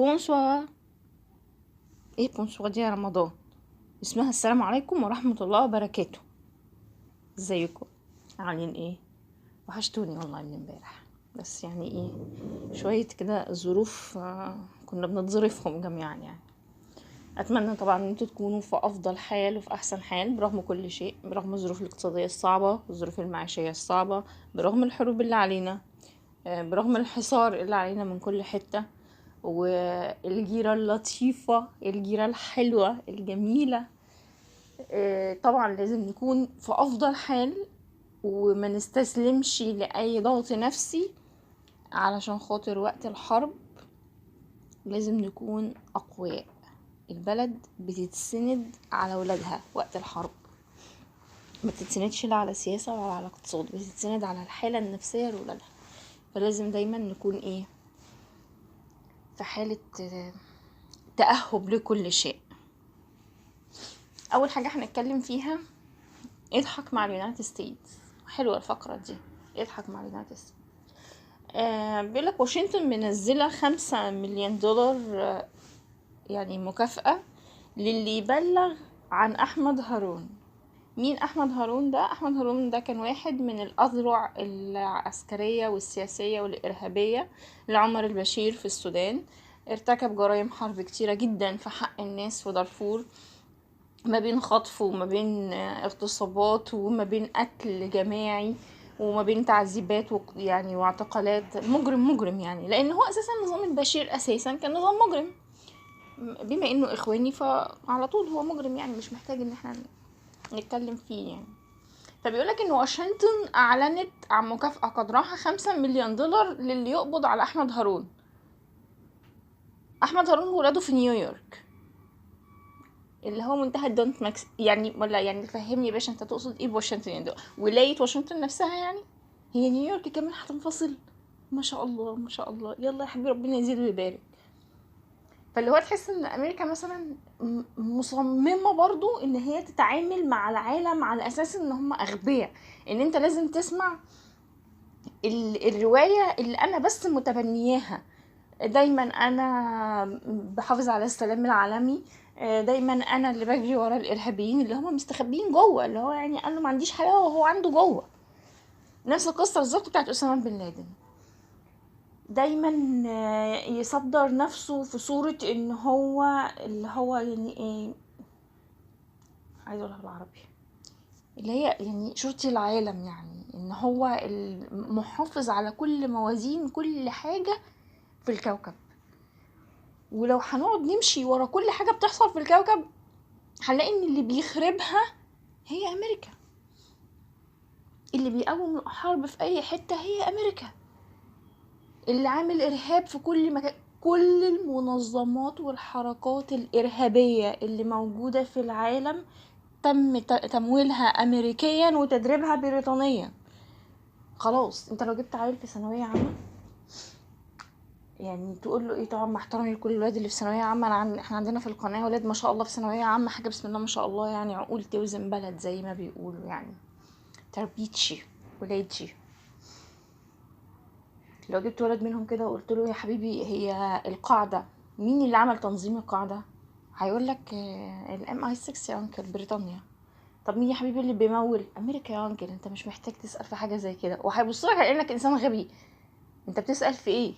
bonsoir. ايه bonsoir دي يا رمضان؟ اسمها السلام عليكم ورحمة الله وبركاته. ازيكم عاملين ايه؟ وحشتوني والله من امبارح، بس يعني ايه شوية كده ظروف كنا بنتظرفهم جميعا. يعني اتمنى طبعا ان انتوا تكونوا في افضل حال وفي احسن حال برغم كل شيء، برغم الظروف الاقتصادية الصعبة، الظروف المعيشية الصعبة، برغم الحروب اللي علينا، برغم الحصار اللي علينا من كل حتة، والجيرة اللطيفة، الجيرة الحلوة الجميلة. طبعا لازم نكون في افضل حال وما نستسلمش لأي ضغط نفسي، علشان خاطر وقت الحرب لازم نكون أقوياء. البلد بتتسند على ولادها وقت الحرب، ما بتتسندش لا على سياسة ولا على اقتصاد، بتتسند على الحالة النفسية لولادها. فلازم دايما نكون ايه في حالة تأهب لكل شيء. اول حاجة هنتكلم فيها اضحك مع ال United States. حلوة الفقرة دي، اضحك مع ال United States. بيقولك واشنطن منزلة 5 مليون دولار يعني مكافأة للي يبلغ عن أحمد هارون. مين أحمد هارون ده؟ أحمد هارون ده كان واحد من الأذرع العسكرية والسياسية والإرهابية لعمر البشير في السودان. ارتكب جرائم حرب كتيرة جدا في حق الناس في دارفور، ما بين خطف وما بين اغتصابات وما بين قتل جماعي وما بين تعذيبات يعني واعتقالات. مجرم مجرم يعني، لأن هو أساسا نظام البشير أساسا كان نظام مجرم، بما انه اخواني فعلى طول هو مجرم، يعني مش محتاج ان احنا نتكلم فيه يعني. فبيقولك ان واشنطن اعلنت عن مكافأة قدرها 5 مليون دولار للي يقبض على احمد هارون. احمد هارون ولاده في نيويورك، اللي هو منتهى ال don't mix يعني، ولا يعني فهمني يا باشا انت تقصد ايه بواشنطن؟ يعني ولاية واشنطن نفسها يعني، هي نيويورك كمان هتنفصل؟ ما شاء الله ما شاء الله، يلا يا حبيبي ربنا يزيد ويبارك. فاللي هو تحس ان امريكا مثلا مصممه برضو ان هي تتعامل مع العالم على اساس ان هم اغبياء، ان انت لازم تسمع الرواية اللي انا بس متبنياها. دايما انا بحافظ على السلام العالمي، دايما انا اللي بجري ورا الارهابيين اللي هم مستخبيين جوه، اللي هو يعني قال له ما عنديش حلاوة وهو عنده جوه. نفس القصة بالظبط بتاعت اسامة بن لادن، دايما يصدر نفسه في صورة ان هو اللي هو يعني ايه، عايزه اقولها بالعربي، اللي هي يعني شرطي العالم، يعني ان هو المحافظ على كل موازين كل حاجة في الكوكب. ولو هنقعد نمشي ورا كل حاجة بتحصل في الكوكب هنلاقي ان اللي بيخربها هي امريكا، اللي بيقوم الحرب في اي حتة هي امريكا، اللي عامل إرهاب في كل مكان. كل المنظمات والحركات الإرهابية اللي موجودة في العالم تم تمويلها أمريكيا وتدريبها بريطانيا. خلاص انت لو جبت عيل في ثانوية عامة يعني تقول له ايه، طبعا مع احترامي لكل الولاد اللي في ثانوية عامة، احنا عندنا في القناة ولاد ما شاء الله في ثانوية عامة حاجة بسم الله ما شاء الله، يعني عقول توزن بلد زي ما بيقولوا، يعني تربيتشي ولادشي. لو جبت ولد منهم كده وقلت له يا حبيبي هي القاعدة مين اللي عمل تنظيم القاعدة، هيقول لك ال MI6 يا uncle، بريطانيا. طب مين يا حبيبي اللي بيمول؟ امريكا يا uncle. انت مش محتاج تسأل في حاجة زي كده، وهيبص لك على انك انسان غبي، انت بتسأل في ايه؟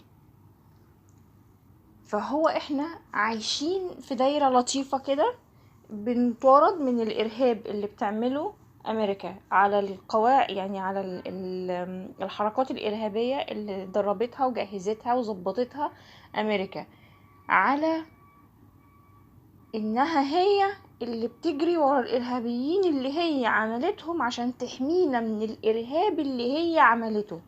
فهو احنا عايشين في دايرة لطيفة كده، بنطارد من الارهاب اللي بتعمله امريكا على القواعد، يعني على الحركات الارهابية اللي دربتها وجهزتها وظبطتها امريكا، على انها هي اللي بتجري ورا الارهابيين اللي هي عملتهم عشان تحمينا من الارهاب اللي هي عملته،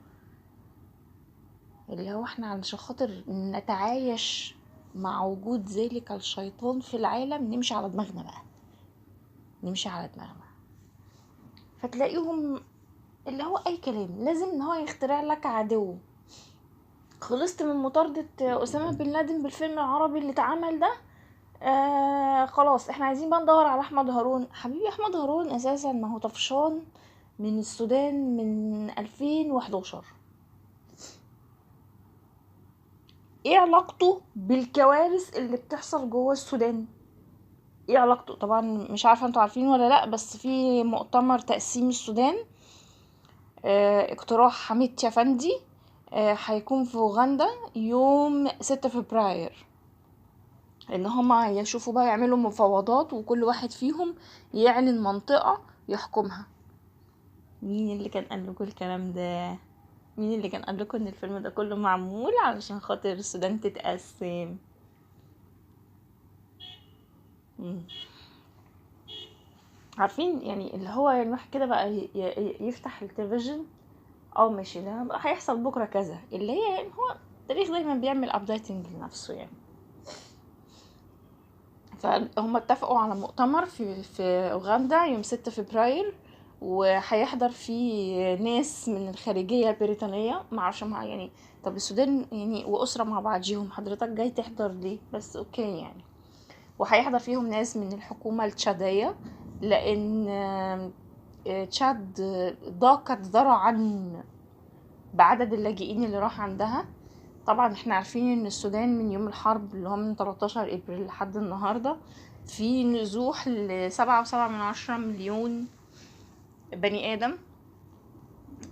اللي هو احنا علشان خاطر نتعايش مع وجود ذلك الشيطان في العالم نمشي على دماغنا بقى، نمشي على دماغنا. فتلاقيهم اللي هو اي كلام، لازم ان هو يخترع لك عدو. خلصت من مطاردة اسامة بن لادن بالفيلم العربي اللي اتعمل ده، خلاص احنا عايزين بقى ندور على احمد هارون. حبيبي احمد هارون اساسا ما هو طفشان من السودان من 2011، ايه علاقته بالكوارث اللي بتحصل جوه السودان؟ ايه علاقته؟ طبعا مش عارفه انتوا عارفين ولا لا، بس في مؤتمر تقسيم السودان، اقتراح حميد يافندي، هيكون في اوغندا يوم 6 فبراير، ان هما يشوفوا بقى يعملوا مفاوضات وكل واحد فيهم يعلن منطقة يحكمها. مين اللي كان قال لكم الكلام ده؟ مين اللي كان قال لكم ان الفيلم ده كله معمول علشان خاطر السودان تتقسم؟ عارفين يعني اللي هو يعني الواحد كده بقى يفتح التلفزيون، ماشي ده بقى هيحصل بكره كذا، اللي هي يعني هو التاريخ دايما بيعمل updating لنفسه يعني. فهم اتفقوا على مؤتمر في اوغندا يوم 6 فبراير، وهيحضر فيه ناس من الخارجية البريطانية، معرفش مع يعني طب السودان يعني وأسرة مع بعضيهم، حضرتك جاي تحضر ليه؟ بس okay يعني. وهيحضر فيهم ناس من الحكومة التشادية، لأن تشاد ضاقت ذرعا بعدد اللاجئين اللي راح عندها. طبعا احنا عارفين ان السودان من يوم الحرب اللي هو من 13 ابريل لحد النهاردة في نزوح ل7.7 مليون بني آدم،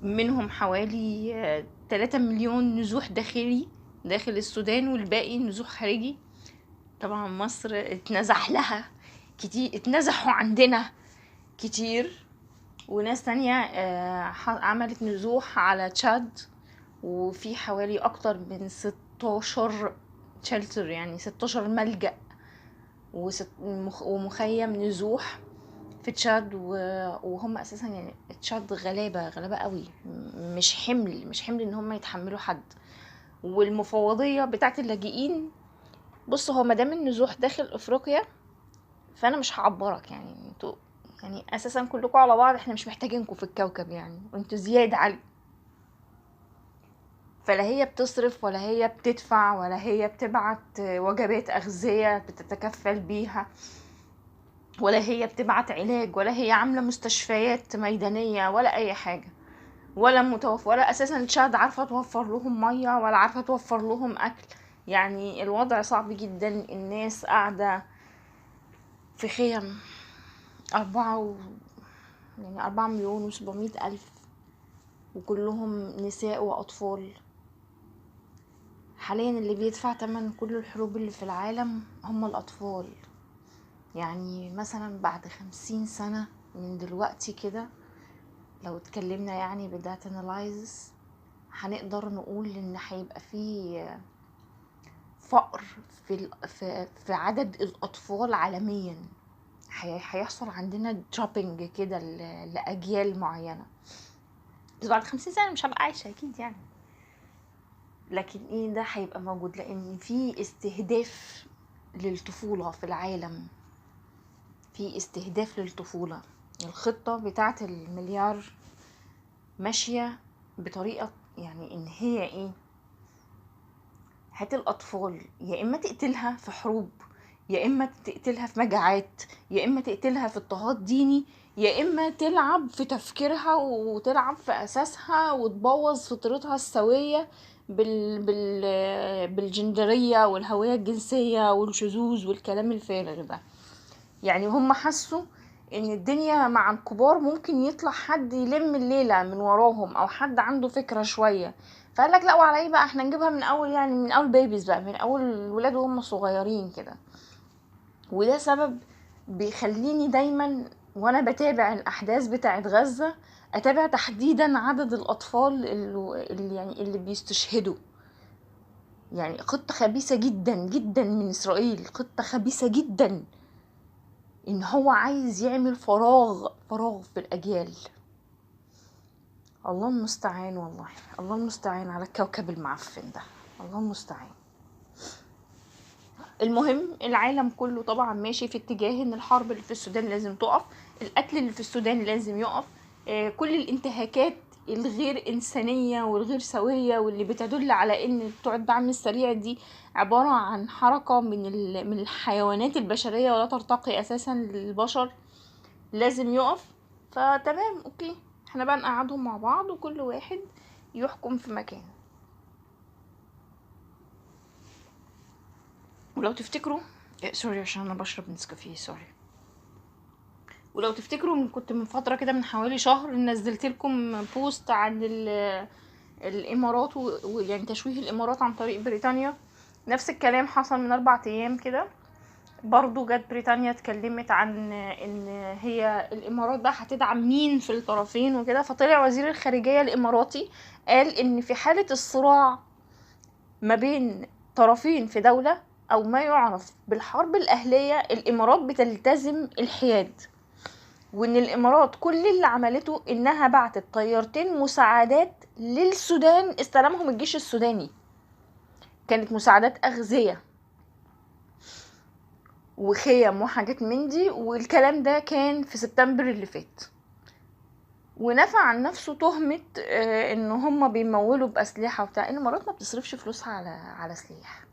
منهم حوالي 3 مليون نزوح داخلي داخل السودان، والباقي نزوح خارجي. طبعا مصر اتنزح لها كتير، اتنزحوا عندنا كتير، وناس تانية عملت نزوح على تشاد، وفي حوالي اكتر من 16 شلتر، يعني 16 ملجأ ومخيم نزوح في تشاد. وهم اساسا يعني تشاد غلابة غلابة قوي، مش حمل ان هم يتحملوا حد. والمفوضية بتاعت اللاجئين، بص هو مادام النزوح داخل افريقيا فانا مش هعبرك، يعني انتوا يعني اساسا كلكم على بعض احنا مش محتاجينكم في الكوكب يعني، وانتوا زيادة علي. فلا هي بتصرف ولا هي بتدفع ولا هي بتبعت وجبات اغذية بتتكفل بيها، ولا هي بتبعت علاج، ولا هي عاملة مستشفيات ميدانية، ولا اي حاجة، ولا متوفر، ولا اساسا تشاد عارفة توفر لهم مية، ولا عارفة توفر لهم اكل. يعني الوضع صعب جدا، الناس قاعدة في خيم. 4,700,000، وكلهم نساء وأطفال. حاليا اللي بيدفع تمن كل الحروب اللي في العالم هم الأطفال. يعني مثلا بعد 50 سنة من دلوقتي كده، لو اتكلمنا يعني ب data analysis، هنقدر نقول ان هيبقى فيه فقر في عدد الأطفال عالميا. هيحصل عندنا dropping كده لأجيال معينة، بس بعد 50 سنة مش هبقى عايشة أكيد يعني، لكن ايه ده هيبقى موجود، لأن في استهداف للطفولة في العالم، في استهداف للطفولة. الخطة بتاعت المليار ماشية بطريقة يعني ان هي ايه، هات الأطفال يا إما تقتلها في حروب، يا إما تقتلها في مجاعات، يا إما تقتلها في اضطهاد ديني، يا إما تلعب في تفكيرها وتلعب في أساسها وتبوظ فطرتها السوية بالجندرية والهوية الجنسية والشذوذ والكلام الفارغ ده. يعني هم حسوا إن الدنيا مع الكبار ممكن يطلع حد يلم الليلة من وراهم، أو حد عنده فكرة شوية، فقال لك لا وعلى ايه بقى، احنا نجيبها من اول، يعني من اول بيبيز بقى، من اول الولاد وهم صغيرين كده. وده سبب بيخليني دايما وانا بتابع الاحداث بتاعت غزة اتابع تحديدا عدد الاطفال اللي بيستشهدوا. يعني خطة خبيثة جدا جدا من اسرائيل، خطة خبيثة جدا، ان هو عايز يعمل فراغ في الاجيال. الله المستعان، والله الله المستعان على الكوكب المعفن ده، الله المستعان. المهم العالم كله طبعا ماشي في اتجاه ان الحرب اللي في السودان لازم تقف، القتل اللي في السودان لازم يقف، كل الانتهاكات الغير انسانية والغير سوية واللي بتدل على ان بتوع الدعم السريع دي عبارة عن حركة من الحيوانات البشرية ولا ترتقي اساسا للبشر، لازم يقف. فتمام okay، احنا بقى نقعدهم مع بعض وكل واحد يحكم في مكانه. ولو تفتكروا، sorry عشان انا بشرب نسكافيه، sorry. ولو تفتكروا كنت من فترة كده، من حوالي شهر، نزلت لكم post عن الامارات ويعني تشويه الامارات عن طريق بريطانيا. نفس الكلام حصل من 4 ايام كده برضو، جت بريطانيا اتكلمت عن ان هي الامارات بقى هتدعم مين في الطرفين وكده. فطلع وزير الخارجية الاماراتي قال ان في حالة الصراع ما بين طرفين في دولة او ما يعرف بالحرب الاهلية، الامارات بتلتزم الحياد، وان الامارات كل اللي عملته انها بعتت طيارتين مساعدات للسودان استلمهم الجيش السوداني، كانت مساعدات اغذية وخيم وحاجات من دي، والكلام ده كان في سبتمبر اللي فات. ونفى عن نفسه تهمة ان هم بيمولوا باسلحة وبتاع. الامارات ما بتصرفش فلوسها على سلاح،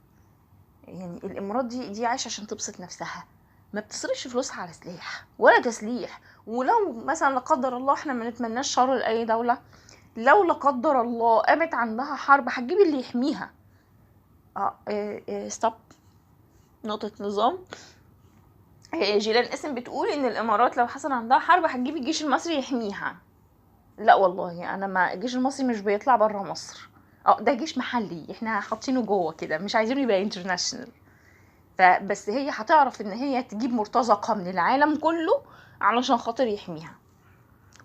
يعني الامارات دي عايشة عشان تبسط نفسها، ما بتصرفش فلوسها على سلاح ولا تسليح. ولو مثلا لا قدر الله، احنا ما نتمناش شر لاي دولة، لو لا قدر الله قامت عندها حرب هتجيب اللي يحميها. stop، نقطة نظام. جيلان قاسم بتقول ان الامارات لو حصل عندها حرب هتجيب الجيش المصري يحميها. لا والله، انا ما الجيش المصري مش بيطلع برا مصر، ده جيش محلي احنا حاطينه جوه كده، مش عايزينه يبقى international. فبس هي هتعرف ان هي تجيب مرتزقة من العالم كله علشان خاطر يحميها،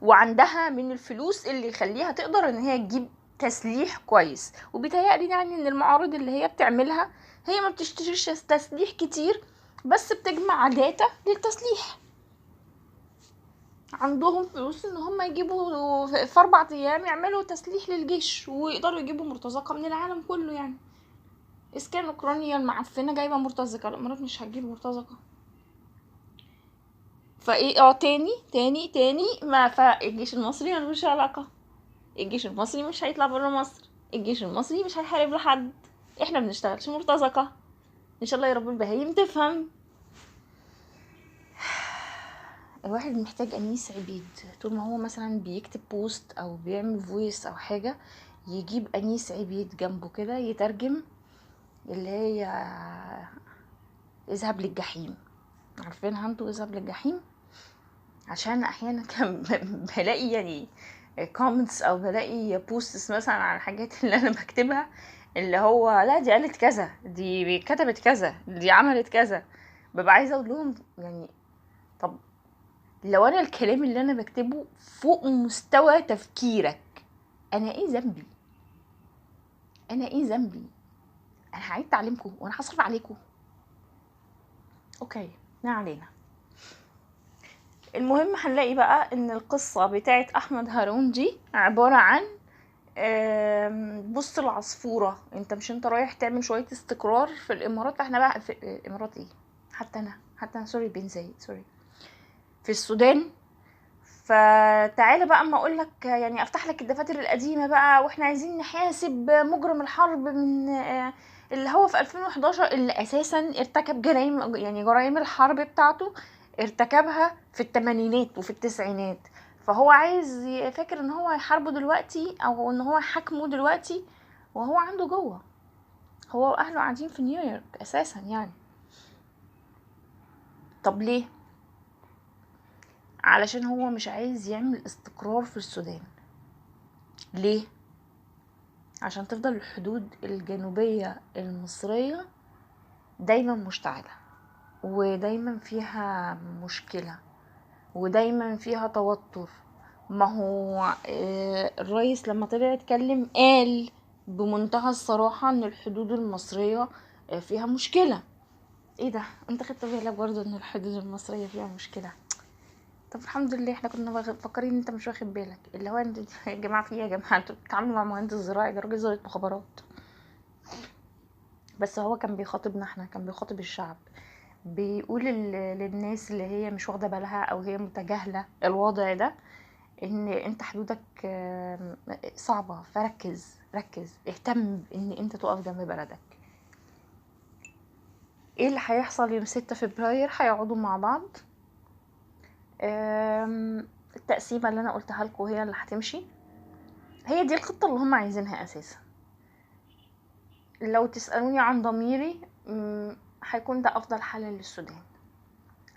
وعندها من الفلوس اللي يخليها تقدر ان هي تجيب تسليح كويس. وبيتهيألي يعني ان المعارض اللي هي بتعملها هي ما بتشتريش تسليح كتير، بس بتجمع data للتسليح. عندهم فلوس ان هم يجيبوا في 4 ايام يعملوا تسليح للجيش، ويقدروا يجيبوا مرتزقة من العالم كله. يعني اذا كان اوكرانيا المعفنه جايبه مرتزقة، الامارات مش هتجيب مرتزقة. فايه تاني تاني تاني ما فالجيش المصري ملوش علاقة، الجيش المصري مش هيطلع بره مصر، الجيش المصري مش هيحارب لحد، احنا بنشتغلش مرتزقة. ان شاء الله يا رب البهايم تفهم. الواحد محتاج انيس عبيد، طول ما هو مثلا بيكتب post او بيعمل voice او حاجة يجيب انيس عبيد جنبه كده يترجم، اللي هي اذهب للجحيم. عارفينها انتوا اذهب للجحيم؟ عشان احيانا كان بلاقي يعني comments او بلاقي posts مثلا على الحاجات اللي انا بكتبها، اللي هو لا دي قالت كذا، دي كتبت كذا، دي عملت كذا. ببقى عايزه اقول لهم يعني طب لو انا الكلام اللي انا بكتبه فوق مستوى تفكيرك، انا ايه ذنبي؟ انا ايه ذنبي؟ انا هعيد تعليمكم وانا هصرف عليكم. okay، ما علينا. المهم هنلاقي بقى ان القصة بتاعت احمد هارون دي عبارة عن بص العصفورة، انت مش انت رايح تعمل شوية استقرار في الامارات، احنا بقى في الامارات ايه، حتى انا sorry بن زايد، sorry، في السودان. فتعالى بقى اما اقول لك يعني افتح لك الدفاتر القديمة بقى، واحنا عايزين نحاسب مجرم الحرب من اللي هو في 2011 اللي اساسا ارتكب جرائم، يعني جرائم الحرب بتاعته ارتكبها في الثمانينات وفي التسعينات. فهو عايز فاكر ان هو هيحاربه دلوقتي او ان هو حاكمه دلوقتي، وهو عنده جوه، هو واهله قاعدين في نيويورك اساسا يعني. طب ليه؟ علشان هو مش عايز يعمل استقرار في السودان. ليه؟ عشان تفضل الحدود الجنوبية المصرية دايما مشتعلة، ودايما فيها مشكلة، ودايما فيها توتر. ما هو الرئيس لما طلع يتكلم قال بمنتهى الصراحة ان الحدود المصرية فيها مشكلة. ايه ده؟ انت خدت بالك برضو ان الحدود المصرية فيها مشكلة؟ طب الحمد لله، احنا كنا مفكرين انت مش واخد بالك. اللي هو انت يا جماعة في ايه يا جماعة، انتوا بتتعاملوا مع مهندس زراعي، ده راجل زراعة مخابرات. بس هو كان بيخاطبنا احنا، كان بيخاطب الشعب، بيقول للناس اللي هي مش واخده بالها او هي متجاهله الوضع ده ان انت حدودك صعبة، فركز ركز، اهتم ان انت تقف جنب بلدك. ايه اللي هيحصل يوم 6 فبراير؟ هيقعدوا مع بعض. التقسيمه اللي انا قلتها لكم هي اللي هتمشي، هي دي الخطة اللي هم عايزينها اساسا. لو تسالوني عن ضميري، هيكون ده افضل حل للسودان.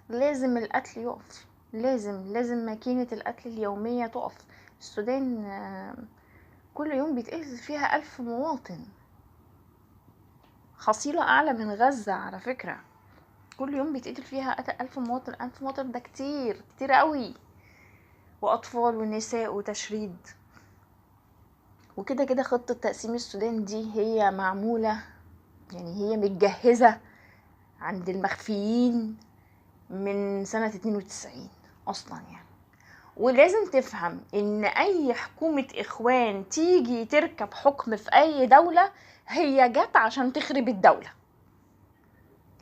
لازم القتل يقف، لازم ماكينة القتل اليومية تقف. السودان كل يوم بيتقتل فيها 1000 مواطن، حصيلة اعلى من غزة على فكرة. كل يوم بيتقتل فيها 1000 مواطن، 1000 مواطن ده كتير كتير قوي، واطفال ونساء وتشريد وكده كده. خطة تقسيم السودان دي هي معمولة، يعني هي متجهزة عند المخفيين من سنة 92 اصلا يعني. ولازم تفهم ان اي حكومة اخوان تيجي تركب حكم في اي دولة هي جت عشان تخرب الدولة،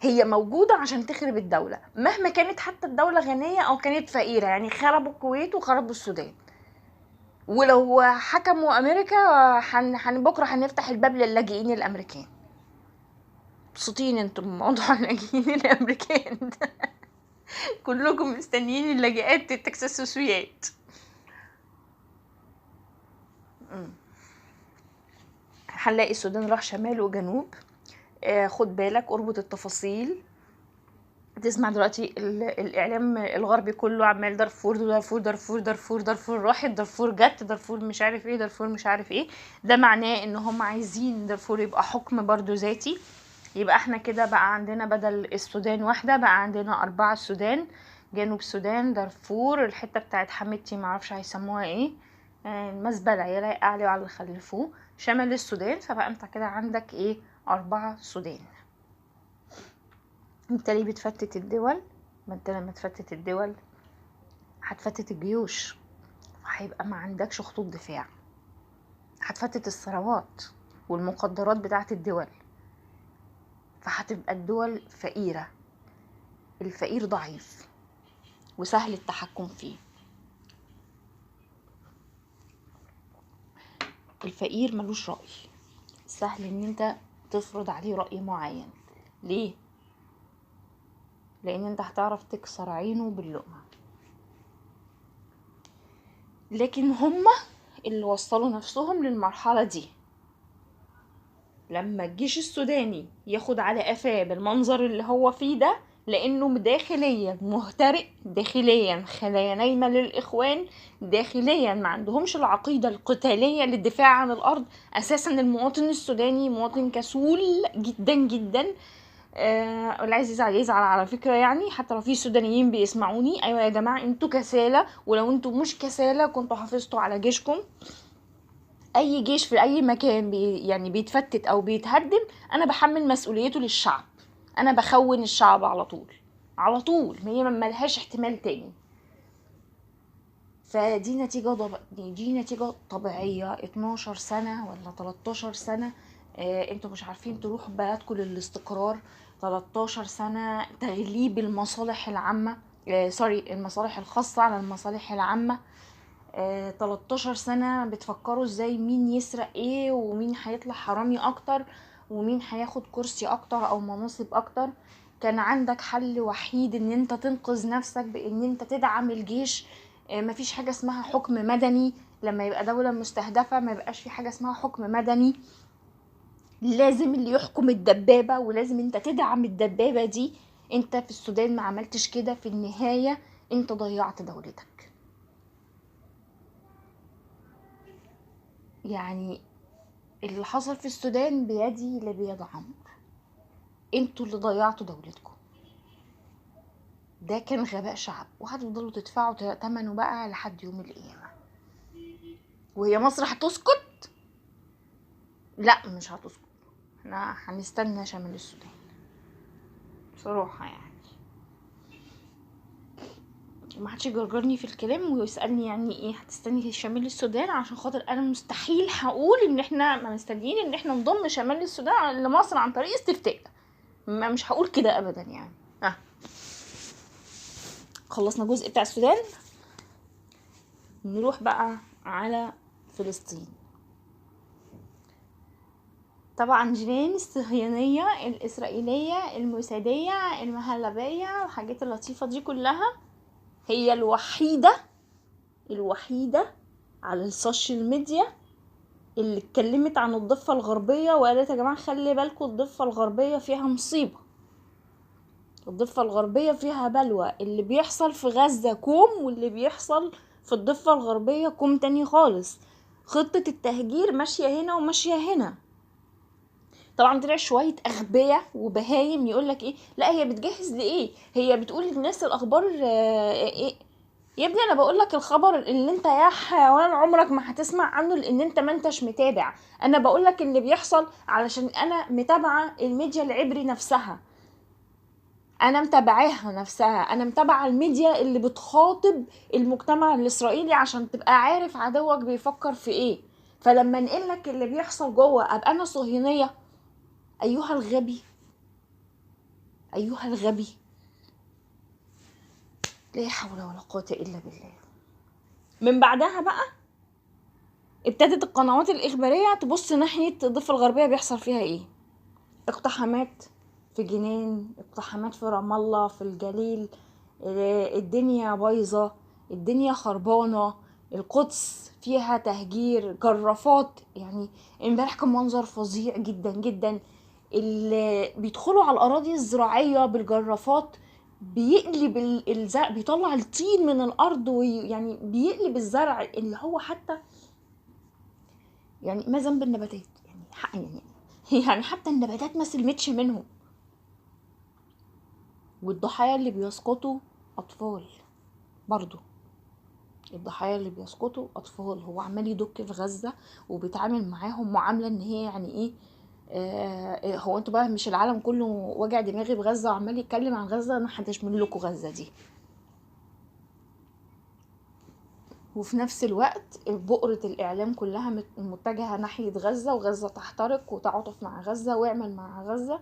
هي موجودة عشان تخرب الدولة مهما كانت، حتى الدولة غنية او كانت فقيرة. يعني خربوا الكويت وخربوا السودان، ولو حكموا امريكا بكرة هنفتح الباب للاجئين الامريكان. مبسوطين انتم بموضوع اللاجئين الامريكان ده؟ كلكم مستنيين اللاجئات التكساسوسيات. هنلاقي السودان راح شمال وجنوب. خد بالك، اربط التفاصيل. تسمع دلوقتي الاعلام الغربي كله عمال دارفور دارفور دارفور دارفور دارفور راحت، دارفور جت، دارفور مش عارف ايه، دارفور مش عارف ايه. ده معناه ان هم عايزين دارفور يبقى حكم برضو ذاتي. يبقى احنا كده بقى عندنا بدل السودان واحدة بقى عندنا 4 السودان، جنوب السودان، دارفور، الحتة بتاعت حميدتي معرفش هيسموها ايه، المزبلة يا لايقة عليه وعلى اللي خلفوه، شمال السودان. فبقى انت كده عندك ايه، 4 سودان. انت ليه بتفتت الدول؟ ما انت لما تفتت الدول هتفتت الجيوش، فهيبقى ما عندكش خطوط دفاع، هتفتت الثروات والمقدرات بتاعت الدول، فهتبقى الدول فقيرة. الفقير ضعيف وسهل التحكم فيه. الفقير ملوش رأي، سهل ان انت تفرض عليه رأي معين. ليه؟ لان انت هتعرف تكسر عينه باللقمة. لكن هما اللي وصلوا نفسهم للمرحلة دي. لما الجيش السوداني ياخد على قفاه بالمنظر اللي هو فيه ده، لانه داخليا مهترئ، داخليا خلايا نايمة للاخوان، داخليا ما عندهمش العقيدة القتالية للدفاع عن الارض اساسا. المواطن السوداني مواطن كسول جدا جدا. اللي عايز يزعل يزعل على فكرة، يعني حتى لو في سودانيين بيسمعوني، ايوه يا جماعة انتوا كساله، ولو انتوا مش كساله كنتوا حافظتوا على جيشكم. اي جيش في اي مكان يعني بيتفتت او بيتهدم، انا بحمل مسؤوليته للشعب، انا بخون الشعب على طول على طول، هي ما لهاش احتمال تاني. فدي نتيجة دي نتيجة طبيعية. 12 سنة ولا 13 سنة انتوا مش عارفين تروحوا بلدكم للاستقرار. 13 سنة تغليب المصالح العامة، سوري المصالح الخاصة على المصالح العامة. 13 سنة بتفكروا ازاي مين يسرق ايه، ومين هيطلع حرامي اكتر، ومين هياخد كرسي اكتر او مناصب اكتر. كان عندك حل وحيد ان انت تنقذ نفسك بان انت تدعم الجيش. مفيش حاجة اسمها حكم مدني لما يبقى دولة مستهدفة، ما يبقاش في حاجة اسمها حكم مدني. لازم اللي يحكم الدبابة، ولازم انت تدعم الدبابة دي. انت في السودان ما عملتش كده، في النهاية انت ضيعت دولتك. يعني اللي حصل في السودان بيدي لبيد عمرو، انتوا اللي ضيعتوا دولتكم. ده كان غباء شعب، وهتفضلوا تدفعوا ثمنه بقى لحد يوم القيامة. وهي مصر هتسكت؟ لا مش هتسكت، احنا هنستنى شمال السودان بصراحة. يعني ما حدش يجرجرني في الكلام ويسألني يعني ايه هتستني شمال السودان، عشان خاطر انا مستحيل هقول ان احنا ما مستنيين ان احنا نضم شمال السودان لمصر عن طريق استفتاء، ما مش هقول كده ابدا يعني. خلصنا الجزء بتاع السودان، نروح بقى على فلسطين. طبعا جنان الصهيونية الإسرائيلية الموسادية المهلبية الحاجات اللطيفة دي كلها هي الوحيدة على ال social media اللي اتكلمت عن الضفة الغربية وقالت يا جماعة خلي بالكم الضفة الغربية فيها مصيبة. الضفة الغربية فيها بلوى. اللي بيحصل في غزة كوم، واللي بيحصل في الضفة الغربية كوم تاني خالص. خطة التهجير ماشية هنا وماشية هنا. طبعا طلع شوية أغبياء وبهايم يقولك ايه، لا هي بتجهز لإيه، هي بتقول للناس الأخبار ايه. يا ابني انا بقولك الخبر اللي انت يا حيوان عمرك ما هتسمع عنه، لان انت ما انتش متابع. انا بقولك اللي بيحصل علشان انا متابعة الميديا العبري نفسها، انا متابعاها نفسها، انا متابعة الميديا اللي بتخاطب المجتمع الاسرائيلي عشان تبقى عارف عدوك بيفكر في ايه. فلما نقلك اللي بيحصل جوه ابقى انا صهيونية؟ ايها الغبي، ايها الغبي، لا حول ولا قوة الا بالله. من بعدها بقى ابتدت القنوات الاخبارية تبص ناحية الضفة الغربية بيحصل فيها ايه. اقتحامات في جنين، اقتحامات في رام الله، في الجليل، الدنيا بايظة، الدنيا خربانة، القدس فيها تهجير، جرافات. يعني امبارح كان منظر فظيع جدا جدا، اللي بيدخلوا على الأراضي الزراعية بالجرافات، بيقلب الزرع، بيطلع الطين من الأرض، ويعني بيقلب الزرع اللي هو حتى يعني ما ذنب النباتات، يعني حق يعني حتى النباتات ما سلمتش منهم. والضحايا اللي بيسقطوا أطفال، برضو الضحايا اللي بيسقطوا أطفال. هو عمال يدك في غزة وبيتعامل معاهم معاملة إن هي يعني إيه، هو انتوا بقى مش العالم كله وجع دماغي بغزة وعمال يتكلم عن غزة، انا هتشمل لكم غزة دي. وفي نفس الوقت بؤرة الإعلام كلها متجهة ناحية غزة، وغزة تحترق، وتعاطف مع غزة، واعمل مع غزة،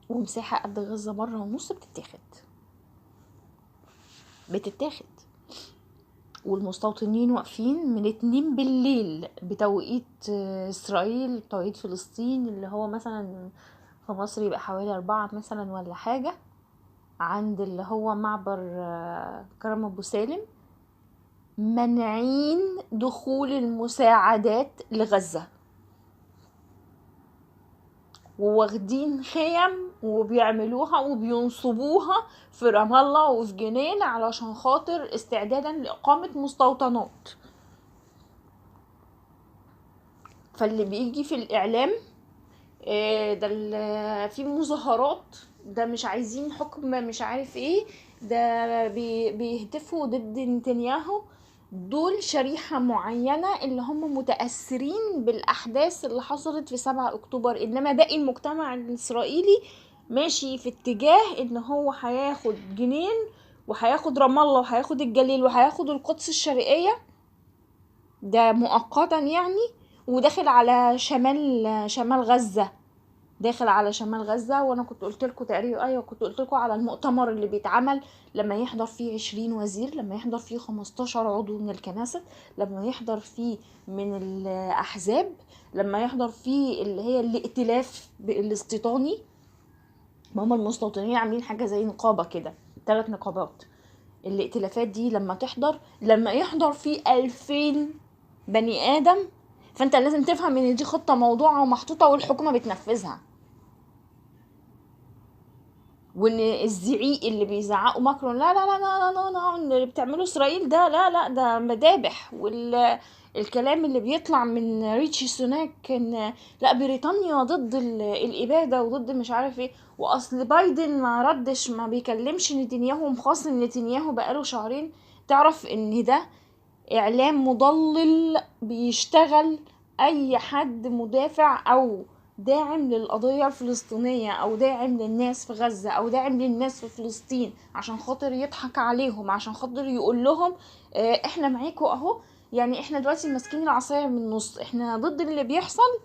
ومساحة قد غزة مرة ونص بتتاخد. والمستوطنين واقفين من 2 بالليل بتوقيت إسرائيل، بتوقيت فلسطين اللي هو مثلا في مصر يبقى حوالي 4 مثلا ولا حاجة، عند اللي هو معبر كرم أبو سالم، منعين دخول المساعدات لغزة، وواخدين خيم وبيعملوها وبينصبوها في رام الله وفي جنين علشان خاطر استعدادا لإقامة مستوطنات. فاللي بيجي في الإعلام ده في مظاهرات، ده مش عايزين حكم مش عارف ايه، ده بيهتفوا ضد نتنياهو. دول شريحة معينة اللي هم متأثرين بالأحداث اللي حصلت في 7 أكتوبر، إنما باقي المجتمع الإسرائيلي ماشي في اتجاه إن هو هياخد جنين وهياخد رام الله وهياخد الجليل وهياخد القدس الشرقية، ده مؤقتا يعني، وداخل على شمال غزة، داخل على شمال غزة. وانا كنت قلت لكم تقريبا، ايوه كنت قلت لكم على المؤتمر اللي بيتعمل لما يحضر فيه 20 وزير، لما يحضر فيه 15 عضو من الكنيسة، لما يحضر فيه من الاحزاب، لما يحضر فيه اللي هي الائتلاف الاستيطاني. ما هم المستوطنين عاملين حاجة زي نقابة كده، 3 نقابات. الائتلافات دي لما تحضر، لما يحضر فيه 2000 بني ادم، فانت لازم تفهم ان دي خطة موضوعة ومحطوطة والحكومة بتنفذها. وان الزعيق اللي بيزعقوا ماكرون لا لا لا لا لا لا اللي بتعمله اسرائيل ده لا لا ده مذابح، والكلام اللي بيطلع من ريتشي سوناك ان لا بريطانيا ضد الابادة وضد مش عارف ايه، واصل بايدن ما ردش، ما بيكلمش نتنياهو، مخاصم نتنياهو بقاله شهرين. تعرف ان ده اعلام مضلل بيشتغل اي حد مدافع او داعم للقضية الفلسطينية او داعم للناس في غزة او داعم للناس في فلسطين، عشان خاطر يضحك عليهم، عشان خاطر يقول لهم احنا معاكوا اهو، يعني احنا دلوقتي ماسكين العصاية من النص، احنا ضد اللي بيحصل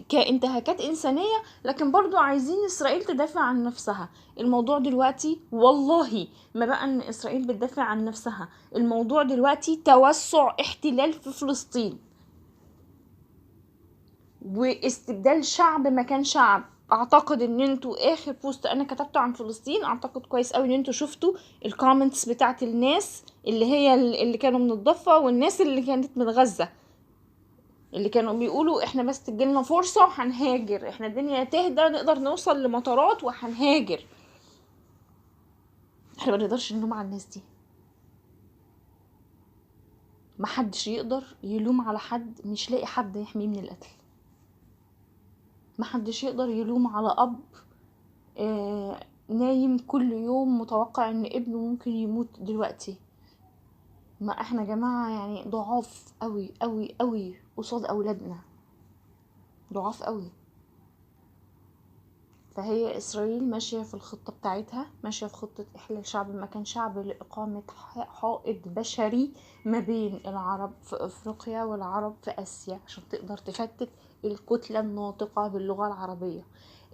كانتهاكات انسانية، لكن برضو عايزين اسرائيل تدافع عن نفسها. الموضوع دلوقتي والله ما بقى ان اسرائيل بتدافع عن نفسها، الموضوع دلوقتي توسع احتلال في فلسطين واستبدال شعب مكان شعب. اعتقد ان انتوا اخر post انا كتبته عن فلسطين، اعتقد كويس قوي ان انتوا شفتوا ال comments بتاعت الناس اللي هي اللي كانوا من الضفة والناس اللي كانت من غزة. اللي كانوا بيقولوا احنا بس تجيلنا فرصة وهنهاجر، احنا الدنيا تهدى نقدر نوصل لمطارات وهنهاجر. احنا ما نقدرش نلوم على الناس دي، محدش يقدر يلوم على حد مش لاقي حد يحميه من القتل. محدش يقدر يلوم على اب نايم كل يوم متوقع ان ابنه ممكن يموت دلوقتي. ما احنا جماعة يعني ضعاف قوي قوي قوي قصاد اولادنا، ضعاف قوي. فهي اسرائيل ماشية في الخطة بتاعتها، ماشية في خطة احلال شعب مكان شعب لإقامة حائط بشري ما بين العرب في افريقيا والعرب في اسيا، عشان تقدر تفتت الكتلة الناطقة باللغة العربية.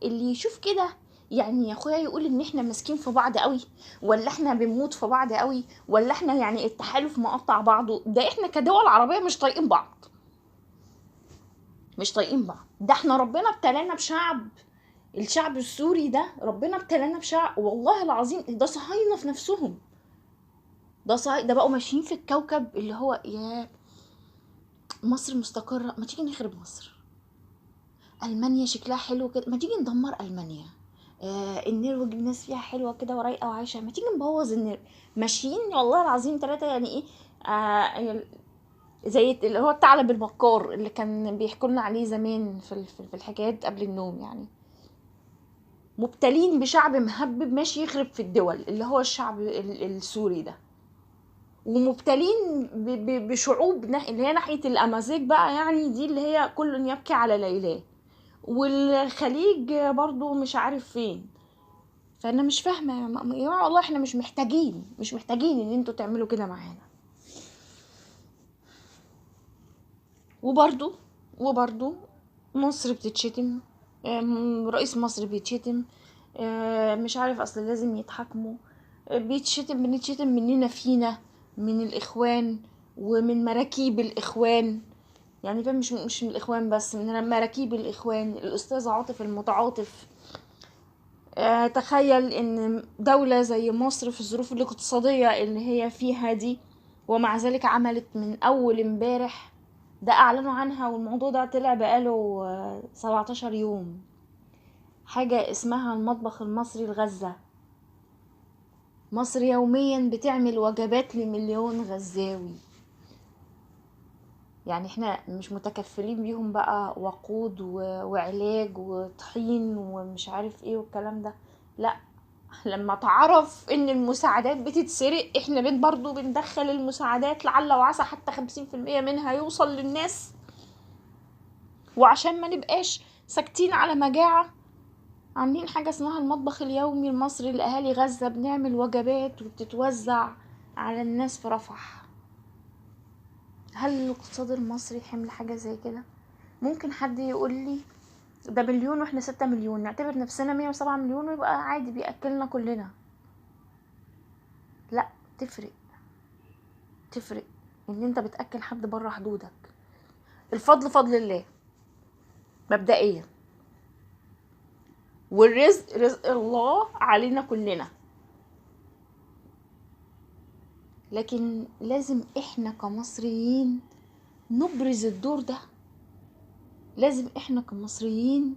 اللي يشوف كده يعني يا اخويا يقول ان احنا ماسكين في بعض قوي، ولا احنا بنموت في بعض قوي، ولا احنا يعني التحالف مقطع بعضه. ده احنا كدول عربية مش طايقين بعض، مش طايقين بعض. ده احنا ربنا ابتلانا بشعب، الشعب السوري ده ربنا ابتلانا بشعب والله العظيم ده صهاينة في نفسهم، ده بقوا ماشيين في الكوكب اللي هو يا مصر مستقرة، ما تيجي نخرب مصر، ألمانيا شكلها حلو كده، ما تيجي ندمر ألمانيا، النرويج الناس فيها حلوة كده ورايقة وعايشة، ما تيجي نبوظ النرويج. ماشيين والله العظيم ثلاثة يعني ايه، زي اللي هو الثعلب المكار اللي كان بيحكوا لنا عليه زمان في الحكايات قبل النوم. يعني مبتلين بشعب مهبب ماشي يخرب في الدول اللي هو الشعب السوري ده، ومبتلين بشعوب اللي هي ناحية الأمازيغ بقى، يعني دي اللي هي كل يبكي على ليلاه، والخليج برضو مش عارف فين. فأنا مش فاهمة يا جماعة والله، احنا مش محتاجين ان انتوا تعملوا كده معانا. وبرضو مصر بتتشتم، رئيس مصر بيتشتم، مش عارف اصل لازم يتحاكموا، بنتشتم مننا فينا، من الاخوان ومن مراكيب الاخوان، يعني فاهم، مش من الاخوان بس، من مراكيب الاخوان. الاستاذ عاطف المتعاطف، تخيل ان دولة زي مصر في الظروف الاقتصادية اللي هي فيها دي، ومع ذلك عملت من اول امبارح ده اعلنوا عنها، والموضوع ده طلع بقاله 17 يوم، حاجة اسمها المطبخ المصري لغزة. مصر يوميا بتعمل وجبات ل1,000,000 غزاوي، يعني احنا مش متكفلين بيهم بقى وقود وعلاج وطحين ومش عارف ايه والكلام ده. لا، لما تعرف ان المساعدات بتتسرق احنا برضو بندخل المساعدات لعل وعسى حتى 50% منها يوصل للناس، وعشان ما نبقاش ساكتين على مجاعة عاملين حاجة اسمها المطبخ اليومي المصري لأهالي غزة، بنعمل وجبات وبتتوزع على الناس في رفح. هل الاقتصاد المصري حمل حاجة زي كده؟ ممكن حد يقول لي ده مليون واحنا 6 مليون، نعتبر نفسنا 107 مليون ويبقى عادي بيأكلنا كلنا. لا، تفرق ان انت بتأكل حد بره حدودك. الفضل فضل الله مبدئيا، والرزق رزق الله علينا كلنا، لكن لازم احنا كمصريين نبرز الدور ده. لازم احنا كمصريين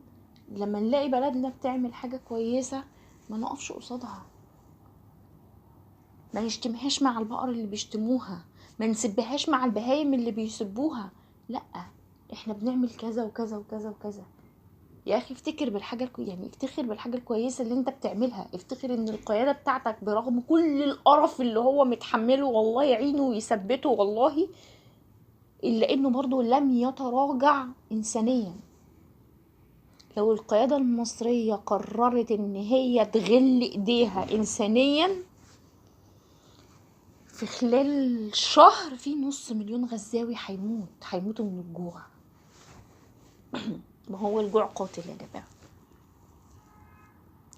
لما نلاقي بلدنا بتعمل حاجة كويسة ما نقفش قصادها، ما نشتمهاش مع البقر اللي بيشتموها، ما نسبهاش مع البهايم اللي بيسبوها. لا، احنا بنعمل كذا وكذا وكذا وكذا. يا اخي افتكر بالحاجة، يعني افتخر بالحاجة الكويسة اللي انت بتعملها. افتخر ان القيادة بتاعتك برغم كل القرف اللي هو متحمله والله يعينه ويثبته والله، الا انه برضو لم يتراجع انسانيا. لو القيادة المصرية قررت ان هي تغل ايديها انسانيا في خلال شهر في 500,000 غزاوي هيموتوا من الجوع. ما هو الجوع قاتل يا جماعة،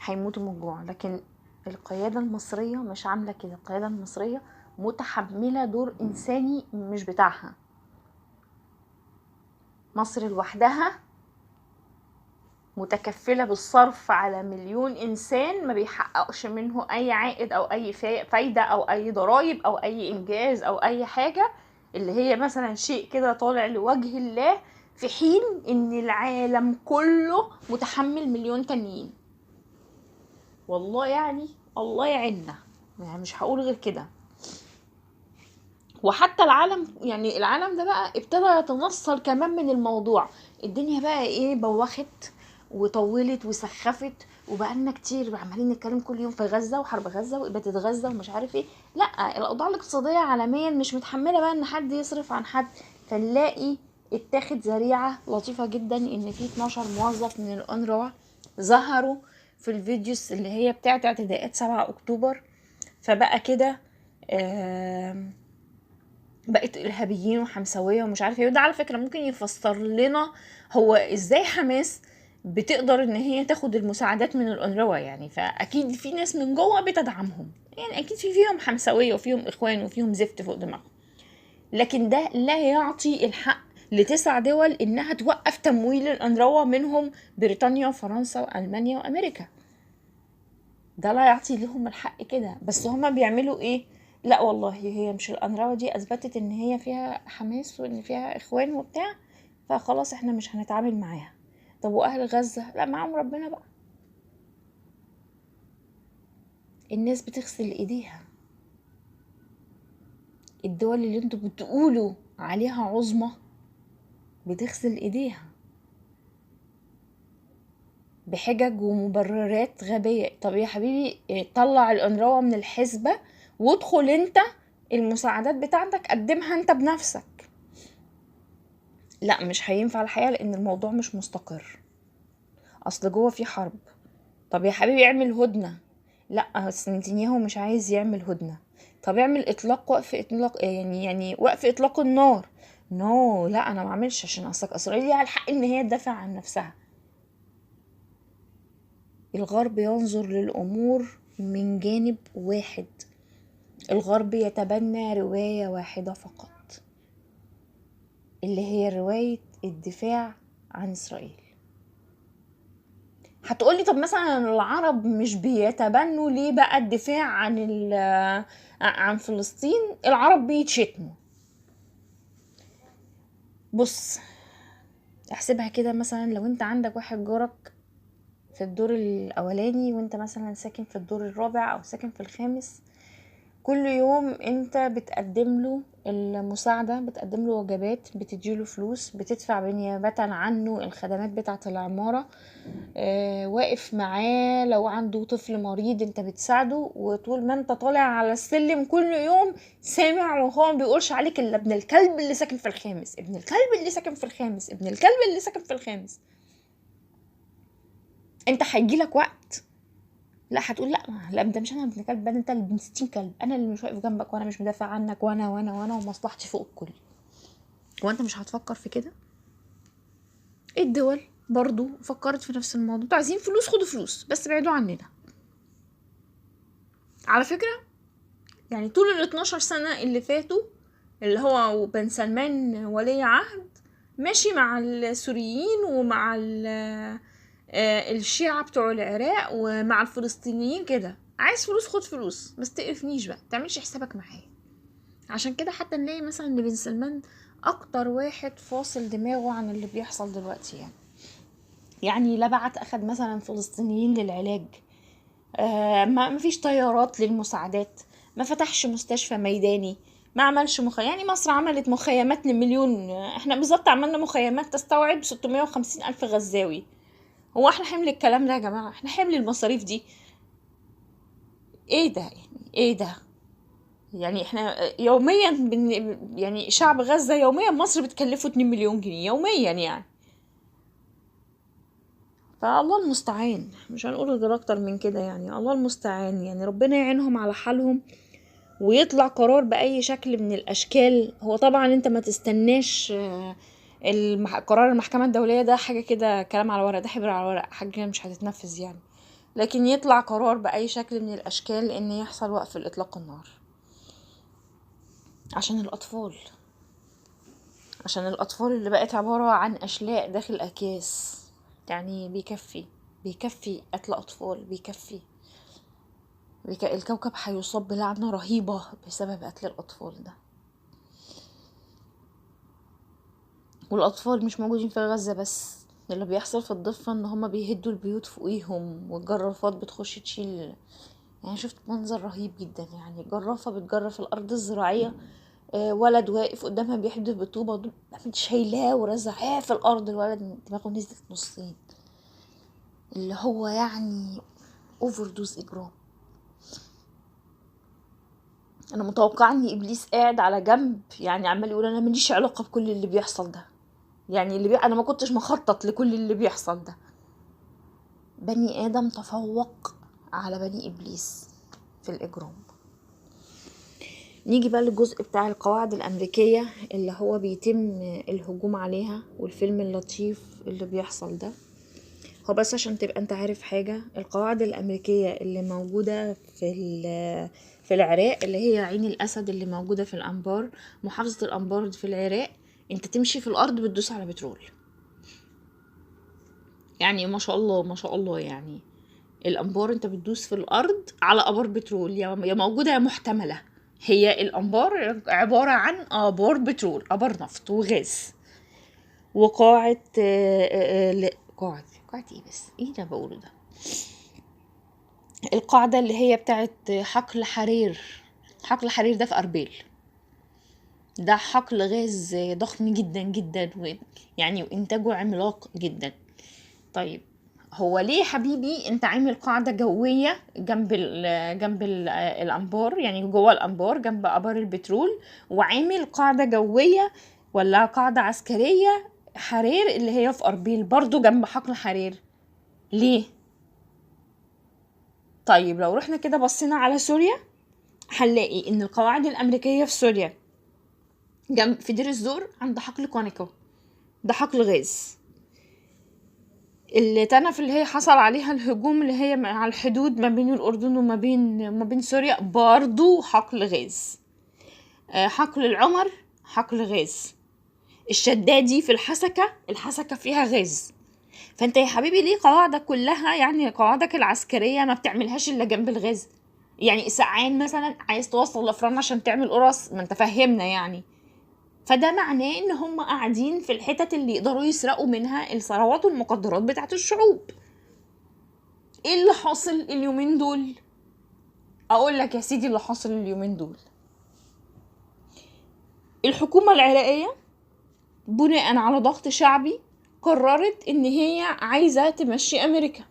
هيموتوا من الجوع. لكن القيادة المصرية مش عاملة كده. القيادة المصرية متحملة دور إنساني مش بتاعها. مصر لوحدها متكفلة بالصرف على 1,000,000 إنسان ما بيحققش منه أي عائد أو أي فايدة أو أي ضرائب أو أي إنجاز أو أي حاجة. اللي هي مثلا شيء كده طالع لوجه الله، في حين ان العالم كله متحمل مليون تانيين. والله يعني الله يعيننا، يعني مش هقول غير كده. وحتى العالم، يعني العالم ده بقى ابتدى يتنصل كمان من الموضوع. الدنيا بقى ايه، بوخت وطولت وسخفت، وبقالنا كتير عمالين نتكلم كل يوم في غزة وحرب غزة وإبادة غزة ومش عارف ايه. لا، الأوضاع الاقتصادية عالميا مش متحملة بقى ان حد يصرف عن حد. فنلاقي اتاخد ذريعة لطيفة جدا ان في 12 موظف من الأونروا ظهروا في ال videos اللي هي بتاعت اعتداءات 7 أكتوبر، فبقى كده بقت إرهابيين وحمساوية ومش عارف ايه. وده على فكرة ممكن يفسر لنا هو ازاي حماس بتقدر ان هي تاخد المساعدات من الأونروا يعني. فاكيد في ناس من جوه بتدعمهم، يعني اكيد في فيهم حمساوية وفيهم اخوان وفيهم زفت فوق دماغهم. لكن ده لا يعطي الحق ل9 دول انها توقف تمويل الأونروا، منهم بريطانيا وفرنسا والمانيا وامريكا. ده لا يعطي لهم الحق كده. بس هما بيعملوا ايه؟ لا والله هي مش الأونروا دي اثبتت ان هي فيها حماس وان فيها اخوان وبتاع، فخلاص احنا مش هنتعامل معاها. طب واهل غزة؟ لا، معاهم ربنا بقى. الناس بتغسل ايديها. الدول اللي انتوا بتقولوا عليها عظمى بتغسل ايديها بحجج ومبررات غبية. طب يا حبيبي طلع الأونروا من الحسبة وادخل انت المساعدات بتاعتك قدمها انت بنفسك. لا، مش هينفع الحقيقة، لان الموضوع مش مستقر، اصل جوه في حرب. طب يا حبيبي اعمل هدنة. لا، بس نتنياهو مش عايز يعمل هدنة. طب اعمل اطلاق، وقف اطلاق، يعني وقف اطلاق النار. نو، لا انا ما اعملش، عشان اصل اسرائيل ليها الحق ان هي تدافع عن نفسها. الغرب ينظر للامور من جانب واحد، الغرب يتبنى رواية واحدة فقط، اللي هي رواية الدفاع عن إسرائيل. هتقولي طب مثلا العرب مش بيتبنوا ليه بقى الدفاع عن فلسطين؟ العرب بيتشتموا. بص احسبها كده، مثلا لو انت عندك واحد جارك في الدور الاولاني وانت مثلا ساكن في الدور الرابع او ساكن في الخامس، كل يوم انت بتقدم له المساعدة، بتقدم له وجبات، بتديله فلوس، بتدفع بنيابة عنه الخدمات بتاعة العمارة، واقف معاه لو عنده طفل مريض انت بتساعده، وطول ما انت طالع على السلم كل يوم سامع وهو ما بيقولش عليك الا ابن الكلب اللي ساكن في الخامس، ابن الكلب اللي ساكن في الخامس، ابن الكلب اللي ساكن في الخامس. انت هيجيلك وقت لا هتقول لا لا ده مش انا ابن كلب، ده انت اللي ابن 60 كلب، انا اللي مش واقف جنبك وانا مش مدافع عنك وانا وانا وانا ومصلحتي فوق الكل. هو انت مش هتفكر في كده؟ الدول برضو فكرت في نفس الموضوع، انتوا عايزين فلوس خدوا فلوس بس بعيدوا عننا. على فكرة يعني طول ال 12 سنة اللي فاتوا اللي هو بن سلمان ولي عهد ماشي مع السوريين ومع الشيعة بتوع العراق ومع الفلسطينيين كده، عايز فلوس خد فلوس بس تقرفنيش بقى، تعملش حسابك معايا. عشان كده حتى نلاقي مثلا ان بن سلمان اكتر واحد فاصل دماغه عن اللي بيحصل دلوقتي. يعني لا بعت اخد مثلا فلسطينيين للعلاج، ما فيش طيارات للمساعدات، ما فتحش مستشفى ميداني، ما عملش يعني مصر عملت مخيمات لمليون، احنا بالظبط عملنا مخيمات تستوعب 650 ألف غزاوي. هو احنا حمل الكلام ده يا جماعة؟ احنا حمل المصاريف دي؟ ايه ده يعني؟ ايه ده يعني؟ احنا يوميا يعني شعب غزة يوميا مصر بتكلفه 2 مليون جنيه يوميا يعني. فالله المستعان، مش هنقول غير اكتر من كده يعني، الله المستعان يعني، ربنا يعينهم على حالهم ويطلع قرار بأي شكل من الأشكال. هو طبعا انت ما تستناش قرار المحكمة الدولية ده، حاجة كده كلام على ورق، ده حبر على ورق، حاجة كده مش هتتنفذ يعني، لكن يطلع قرار بأي شكل من الأشكال ان يحصل وقف الإطلاق النار عشان الأطفال، عشان الأطفال اللي بقت عبارة عن أشلاء داخل أكياس. يعني بيكفي قتل أطفال، بيكفي الكوكب هيصاب بلعنة رهيبة بسبب قتل الأطفال ده. والاطفال مش موجودين في غزة بس، اللي بيحصل في الضفة ان هما بيهدوا البيوت فوقيهم، والجرافات بتخش تشيل. يعني شفت منظر رهيب جدا، يعني جرافة بتجرف الارض الزراعية، ولد واقف قدامها بيحدف بالطوبة، شايلاه ورزعاه في الارض، الولد دماغه نزلت نصين، اللي هو يعني overdose اجرام. انا متوقعه ان ابليس قاعد على جنب يعني عمال يقول انا ماليش علاقة بكل اللي بيحصل ده، يعني انا ما كنتش مخطط لكل اللي بيحصل ده. بني ادم تفوق على بني ابليس في الاجرام. نيجي بقى للجزء بتاع القواعد الامريكية اللي هو بيتم الهجوم عليها، والفيلم اللطيف اللي بيحصل ده. هو بس عشان تبقى انت عارف حاجة، القواعد الامريكية اللي موجودة في العراق، اللي هي عين الاسد اللي موجودة في الانبار، محافظة الانبار في العراق، انت تمشي في الارض بتدوس على بترول. يعني ما شاء الله ما شاء الله، يعني الانبار انت بتدوس في الارض على ابار بترول، يا موجودة يا محتملة. هي الانبار عبارة عن ابار بترول، ابار نفط وغاز، وقاعه قاعدة ايه بس ايه اللي بقوله ده، القاعدة اللي هي بتاعت حقل حرير. حقل حرير ده في أربيل، ده حقل غاز ضخم جدا جدا، يعني وانتاجه عملاق جدا. طيب هو ليه حبيبي انت عامل قاعدة جوية جنب الانبار، يعني جوه الانبار جنب ابار البترول، وعامل قاعدة جوية ولا قاعدة عسكرية حرير اللي هي في أربيل برضو جنب حقل حرير؟ ليه؟ طيب لو رحنا كده بصينا على سوريا، هنلاقي ان القواعد الامريكية في سوريا جنب في دير الزور عند حقل كونيكو، ده حقل غاز. التنف اللي هي حصل عليها الهجوم اللي هي على الحدود ما بين الاردن وما بين سوريا برضو حقل غاز. حقل العمر حقل غاز. الشدادي في الحسكة، الحسكة فيها غاز. فانت يا حبيبي ليه قواعدك كلها، يعني قواعدك العسكرية ما بتعملهاش الا جنب الغاز؟ يعني سقعان مثلا عايز توصل لفران عشان تعمل قرص، ما انت فهمنا يعني. فده معناه ان هم قاعدين في الحتت اللي يقدروا يسرقوا منها الثروات والمقدرات بتاعت الشعوب. ايه اللي حاصل اليومين دول؟ اقول لك يا سيدي اللي حاصل اليومين دول، الحكومة العراقية بناء على ضغط شعبي قررت ان هي عايزة تمشي امريكا.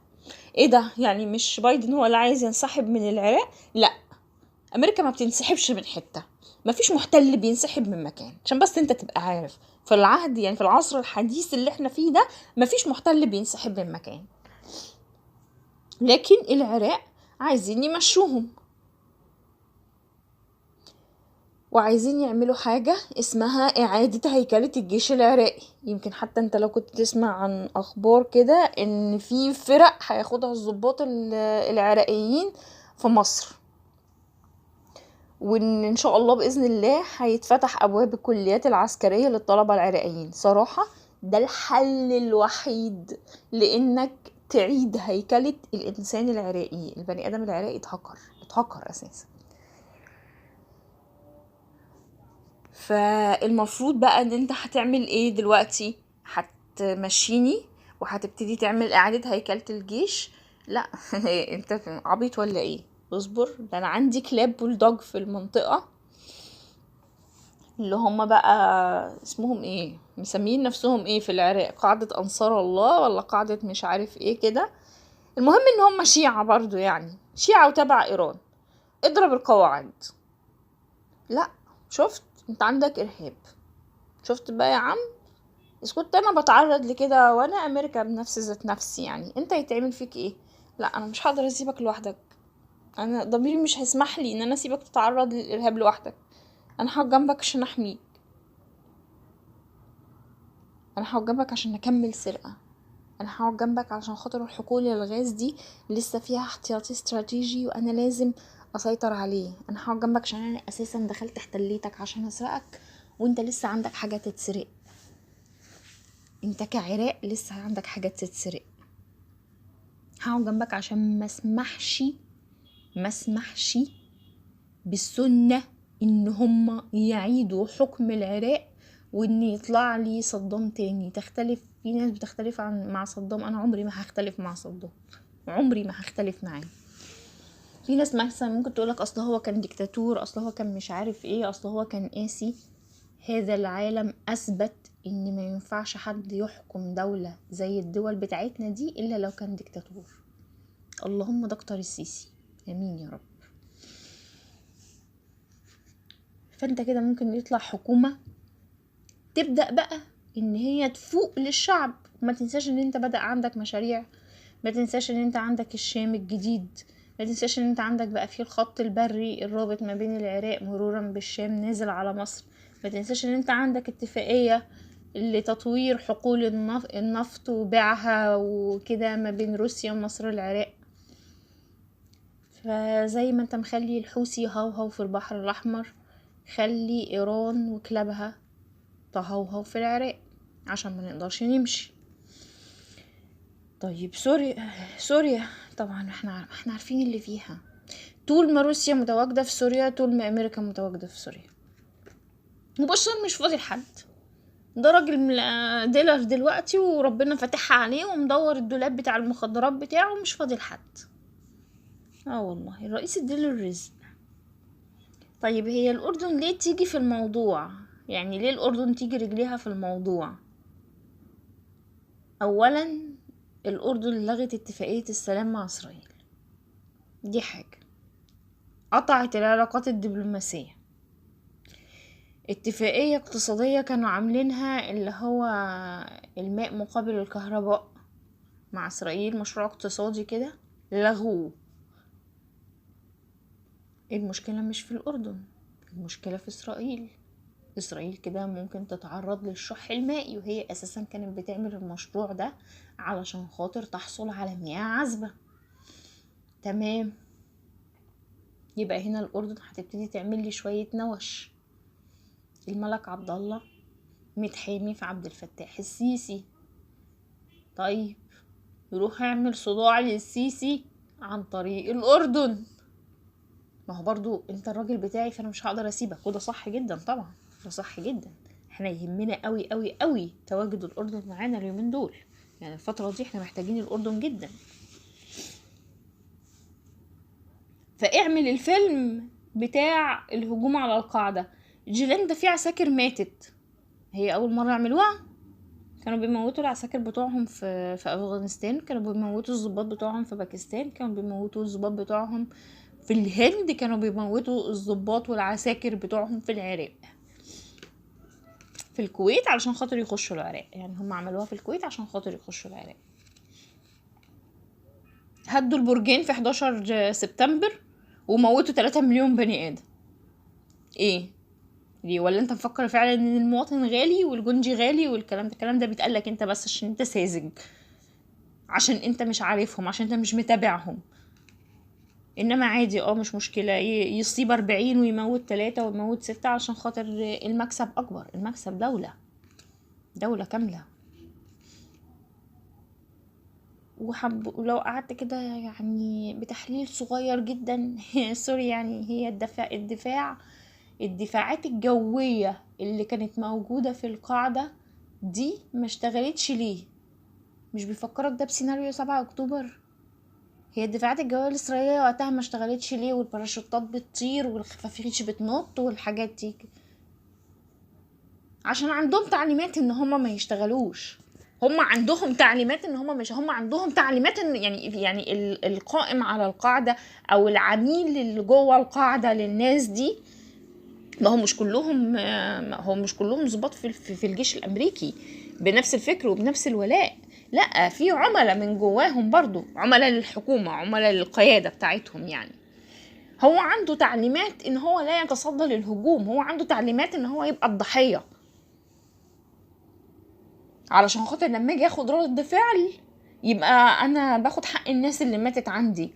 ايه ده؟ يعني مش بايدن هو اللي عايز ينسحب من العراق؟ لا، امريكا ما بتنسحبش من حتة، ما فيش محتل بينسحب من مكان، عشان بس انت تبقى عارف. في العهد يعني في العصر الحديث اللي احنا فيه ده ما فيش محتل بينسحب من مكان، لكن العراق عايزين يمشوهم، وعايزين يعملوا حاجة اسمها إعادة هيكلة الجيش العراقي. يمكن حتى انت لو كنت تسمع عن أخبار كده ان في فرق هياخدها الضباط العراقيين في مصر، وان ان شاء الله بإذن الله هيتفتح أبواب الكليات العسكرية للطلبة العراقيين. صراحة ده الحل الوحيد لانك تعيد هيكلة الإنسان العراقي. البني آدم العراقي اتهكر أساسا. فالمفروض بقى ان انت هتعمل ايه دلوقتي؟ هتمشيني وهتبتدي تعمل اعادة هيكلة الجيش؟ لا انت عبيط ولا ايه؟ اصبر، ده انا عندي كلاب بولدوج في المنطقة اللي هم بقى اسمهم ايه، مسميين نفسهم ايه في العراق، قاعدة انصار الله ولا قاعدة مش عارف ايه كده. المهم ان هم شيعة برضو، يعني شيعة وتبع ايران. اضرب القواعد. لا شفت انت عندك ارهاب، شفت بقى يا عم؟ اذا كنت انا بتعرض لكده وانا امريكا بنفس ذات نفسي، يعني انت يتعمل فيك ايه؟ لا انا مش هقدر اسيبك لوحدك، انا ضميري مش هيسمح لي ان انا اسيبك تتعرض للارهاب لوحدك. انا هقعد جنبك عشان احميك، انا هقعد جنبك عشان نكمل سرقة، انا هقعد جنبك عشان خاطر الحقول الغاز دي لسه فيها احتياطي استراتيجي وانا لازم اسيطر عليه، انا هقعد جنبك عشان انا اساسا دخلت احتليتك عشان اسرقك وانت لسه عندك حاجة تتسرق، انت كعراق لسه عندك حاجة تتسرق. هقعد جنبك عشان ما اسمحش بالسنة ان هم يعيدوا حكم العراق وان يطلع لي صدام تاني. تختلف، في ناس بتختلف مع صدام، انا عمري ما هختلف مع صدام، عمري ما هختلف معاه. في ناس مثلا ممكن تقولك اصل هو كان ديكتاتور، اصل هو كان مش عارف ايه، اصل هو كان قاسي. هذا العالم اثبت ان ما ينفعش حد يحكم دولة زي الدول بتاعتنا دي الا لو كان ديكتاتور. اللهم دكتور السيسي، امين يا رب. فانت كده ممكن يطلع حكومة تبدأ بقى ان هي تفوق للشعب. وما تنساش ان انت بدأ عندك مشاريع، ما تنساش ان انت عندك الشام الجديد، ما تنساش ان انت عندك بقى فيه الخط البري الرابط ما بين العراق مرورا بالشام نازل على مصر، ما تنساش ان انت عندك اتفاقية لتطوير حقول النفط وبيعها وكده ما بين روسيا ومصر والعراق. فزي ما انت مخلي الحوثي هوهو في البحر الاحمر، خلي ايران وكلابها تهوهو في العراق عشان ما نقدرش نمشي. طيب سوريا طبعا احنا عارفين اللي فيها. طول ما روسيا متواجدة في سوريا، طول ما امريكا متواجدة في سوريا. وبشار مش فاضي لحد، ده راجل dealer دلوقتي وربنا فاتحها عليه ومدور الدولاب بتاع المخدرات بتاعه، مش فاضي لحد. والله الرئيس اديله الرزق. طيب هي الاردن ليه تيجي في الموضوع؟ يعني ليه الاردن تيجي رجليها في الموضوع؟ اولا الاردن لغت اتفاقية السلام مع اسرائيل، دي حاجة. قطعت العلاقات الدبلوماسية، اتفاقية اقتصادية كانوا عاملينها اللي هو الماء مقابل الكهرباء مع اسرائيل، مشروع اقتصادي كده لغوه. المشكلة مش في الأردن، المشكلة في إسرائيل. إسرائيل كده ممكن تتعرض للشح المائي، وهي أساسا كانت بتعمل المشروع ده علشان خاطر تحصل على مياه عذبة. تمام، يبقى هنا الأردن هتبتدي تعمل لي شوية نوش. الملك عبد الله متحامي في عبد الفتاح السيسي، طيب يروح يعمل صداع للسيسي عن طريق الأردن. ما هو برضو انت الراجل بتاعي فانا مش هقدر اسيبك، وده صح جدا طبعا، ده صح جدا. احنا يهمنا قوي قوي قوي تواجد الاردن معانا اليومين دول، يعني الفترة دي احنا محتاجين الاردن جدا. فاعمل الفيلم بتاع الهجوم على القاعدة. جيلان ده فيه عساكر ماتت، هي اول مرة يعملوها. كانوا بيموتوا العساكر بتوعهم في افغانستان، كانوا بيموتوا الضباط بتوعهم في باكستان، كانوا بيموتوا الضباط بتوعهم في الهند، كانوا بيموتوا الضباط والعساكر بتوعهم في العراق، في الكويت علشان خاطر يخشوا العراق. يعني هم عملوها في الكويت عشان خاطر يخشوا العراق. هدوا البرجين في 11 سبتمبر وموتوا 3 مليون بني ادم. ايه ليه؟ ولا انت مفكر فعلا ان المواطن غالي والجندي غالي والكلام ده؟ الكلام ده بيتقالك انت بس عشان انت ساذج، عشان انت مش عارفهم، عشان انت مش متابعهم. انما عادي، مش مشكلة يصيب 40 ويموت 3 ويموت 6 عشان خاطر المكسب اكبر. المكسب دولة كاملة. ولو قعدت كده يعني بتحليل صغير جدا sorry، يعني هي الدفاعات الجوية اللي كانت موجودة في القاعدة دي ما اشتغلتش ليه؟ مش بيفكرك ده بسيناريو 7 اكتوبر؟ هي الدفاعات الجوية الإسرائيلية وقتها ما اشتغلتش ليه؟ والباراشوتات بتطير والخفافيش بتنط والحاجات دي، عشان عندهم تعليمات ان هما ما يشتغلوش. هما عندهم تعليمات ان هما مش، هما عندهم تعليمات ان يعني القائم على القاعدة او العميل اللي جوه القاعدة للناس دي، ما هو مش كلهم، ما هو مش كلهم ضباط في الجيش الامريكي بنفس الفكر وبنفس الولاء. لا، في عملاء من جواهم برضو، عملاء للحكومة، عملاء للقيادة بتاعتهم. يعني هو عنده تعليمات ان هو لا يتصدى للهجوم، هو عنده تعليمات ان هو يبقى الضحية، علشان خاطر لما اجي اخد رد فعل يبقى انا باخد حق الناس اللي ماتت عندي.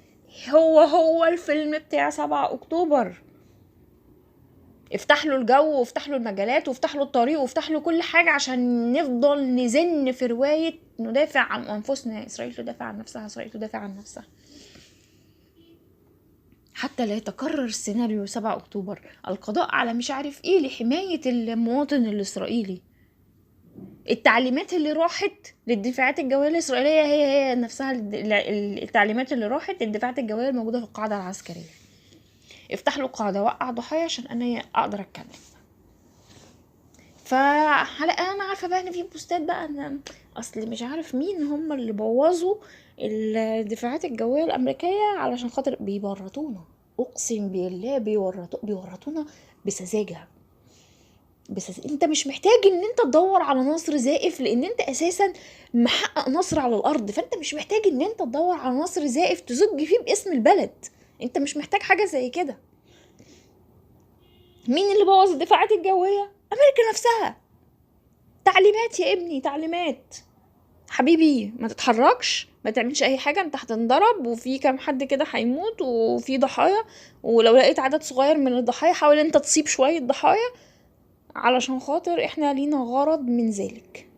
هو الفيلم بتاع 7 اكتوبر، افتح له الجو وافتح له المجالات وافتح له الطريق وافتح له كل حاجة، عشان نفضل نزن في رواية ندافع عن أنفسنا. إسرائيل تدافع عن نفسها، إسرائيل تدافع عن نفسها. حتى لا يتكرر السيناريو 7 أكتوبر، القضاء على مش عارف ايه لحماية المواطن الإسرائيلي. التعليمات اللي راحت للدفاعات الجوية الإسرائيلية هي نفسها التعليمات اللي راحت للدفاعات الجوية الموجودة في القاعدة العسكرية. افتح له قاعدة، وقع ضحايا عشان انا اقدر اتكلم. فحلقة انا عارفة بقى ان في بوستات بقى ان اصل مش عارف مين هم اللي بوظوا الدفاعات الجوية الامريكية علشان خاطر بيورطونا. اقسم بالله بيورطونا بسذاجة. بس انت مش محتاج ان انت تدور على نصر زائف، لان انت اساسا محقق نصر على الارض، فانت مش محتاج ان انت تدور على نصر زائف تزج فيه باسم البلد. انت مش محتاج حاجة زي كده. مين اللي بوظ الدفاعات الجوية؟ امريكا نفسها. تعليمات يا ابني، تعليمات حبيبي، ما تتحركش، ما تعملش اي حاجة، انت هتنضرب، وفي كام حد كده هيموت، وفي ضحايا، ولو لقيت عدد صغير من الضحايا حاول انت تصيب شوية ضحايا علشان خاطر احنا لينا غرض من ذلك.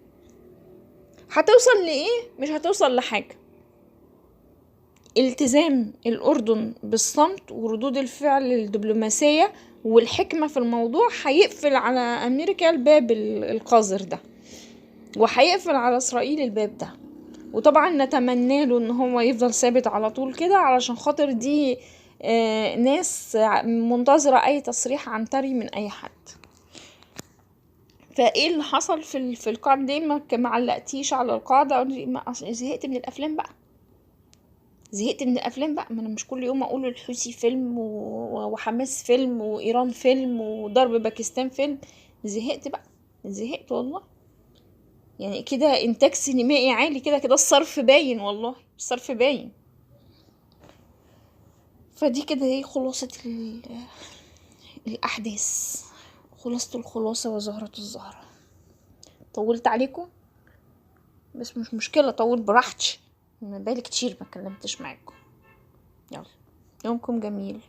هتوصل لايه؟ مش هتوصل لحاجة. التزام الاردن بالصمت وردود الفعل الدبلوماسية والحكمة في الموضوع هيقفل على امريكا الباب القذر ده، وهيقفل على اسرائيل الباب ده. وطبعا نتمنى له ان هو يفضل ثابت على طول كده، علشان خاطر دي ناس منتظرة اي تصريح عنتري من اي حد. فايه اللي حصل في القاعدة دي؟ ما علقتيش على القاعدة. زهقت من الافلام بقى، زهقت من الافلام بقى. ما انا مش كل يوم اقول الحوثي فيلم وحماس فيلم وايران فيلم وضرب باكستان فيلم. زهقت بقى، زهقت والله. يعني كده انتاج سينمائي عالي كده كده، الصرف باين والله، الصرف باين. فدي كده هي خلاصة الاحداث، خلاصة الخلاصة وزهرة الزهرة. طولت عليكم بس مش مشكلة، طول براحتي، انا بقالي كتير ما كلمتش معاكم. يلا يومكم جميل.